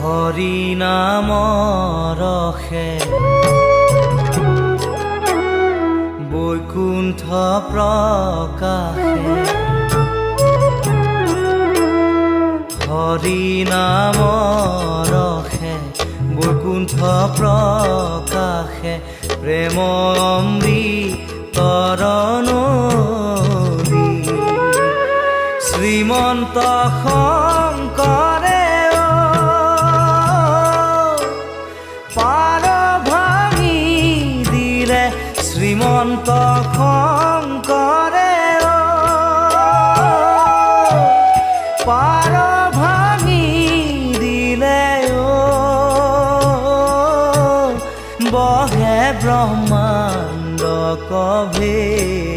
হৰি নাম ৰসে বৈকুণ্ঠ প্ৰকাশে, হৰি নাম ৰসে বৈকুণ্ঠ প্ৰকাশে, প্ৰেম অমৃতৰ নদী। শ্ৰীমন্ত শংকৰে পাৰ ভাঙি দিলে, শ্ৰীমন্ত শংকৰে পাৰ ভাঙি দিলে, বহে ব্ৰহ্মাণ্ড কভেদি।